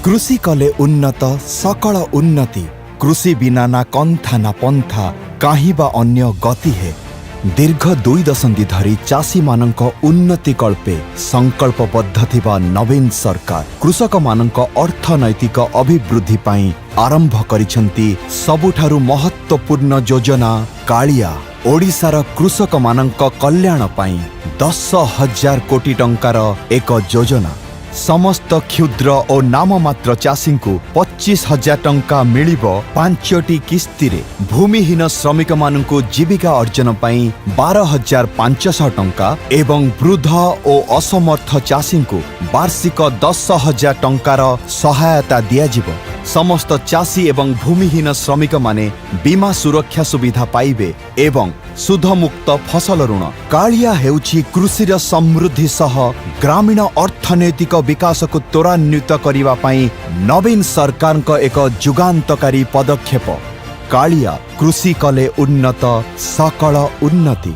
କୃଷି କଲେ ଉନ୍ନତ ସକଳ ଉନ୍ନତି। କୃଷି ବିନା ନା କନ୍ଥା ନା ପନ୍ଥା, କାହିଁ ବା ଅନ୍ୟ ଗତି ହେ। ଦୀର୍ଘ 2 ଦଶନ୍ଧି ଧରି ଚାଷୀମାନଙ୍କ ଉନ୍ନତି କଳ୍ପେ ସଂକଳ୍ପବଦ୍ଧ ଥିବା ନବୀନ ସରକାର କୃଷକମାନଙ୍କ ଅର୍ଥନୈତିକ ଅଭିବୃଦ୍ଧି ପାଇଁ ଆରମ୍ଭ କରିଛନ୍ତି ସବୁଠାରୁ ମହତ୍ତ୍ୱପୂର୍ଣ୍ଣ ଯୋଜନା କାଳିଆ। ଓଡ଼ିଶାର କୃଷକମାନଙ୍କ କଲ୍ୟାଣ ପାଇଁ 10,000 କୋଟି ଟଙ୍କାର ଏକ ଯୋଜନା। ସମସ୍ତ କ୍ଷୁଦ୍ର ଓ ନାମମାତ୍ର ଚାଷୀଙ୍କୁ 25,000 ଟଙ୍କା ମିଳିବ ପାଞ୍ଚଟି କିସ୍ତିରେ। ଭୂମିହୀନ ଶ୍ରମିକମାନଙ୍କୁ ଜୀବିକା ଅର୍ଜନ ପାଇଁ 12,500 ଟଙ୍କା ଏବଂ ବୃଦ୍ଧ ଓ ଅସମର୍ଥ ଚାଷୀଙ୍କୁ ବାର୍ଷିକ 10,000 ଟଙ୍କାର ସହାୟତା ଦିଆଯିବ। ସମସ୍ତ ଚାଷୀ ଏବଂ ଭୂମିହୀନ ଶ୍ରମିକମାନେ ବୀମା ସୁରକ୍ଷା ସୁବିଧା ପାଇବେ ଏବଂ ସୁଧମୁକ୍ତ ଫସଲ ଋଣ। କାଳିଆ ହେଉଛି କୃଷିର ସମୃଦ୍ଧି ସହ ଗ୍ରାମୀଣ ଅର୍ଥନୈତିକ ବିକାଶକୁ ତ୍ୱରାନ୍ୱିତ କରିବା ପାଇଁ ନବୀନ ସରକାରଙ୍କ ଏକ ଯୁଗାନ୍ତକାରୀ ପଦକ୍ଷେପ। କାଳିଆ, କୃଷି କଲେ ଉନ୍ନତ ସକଳ ଉନ୍ନତି।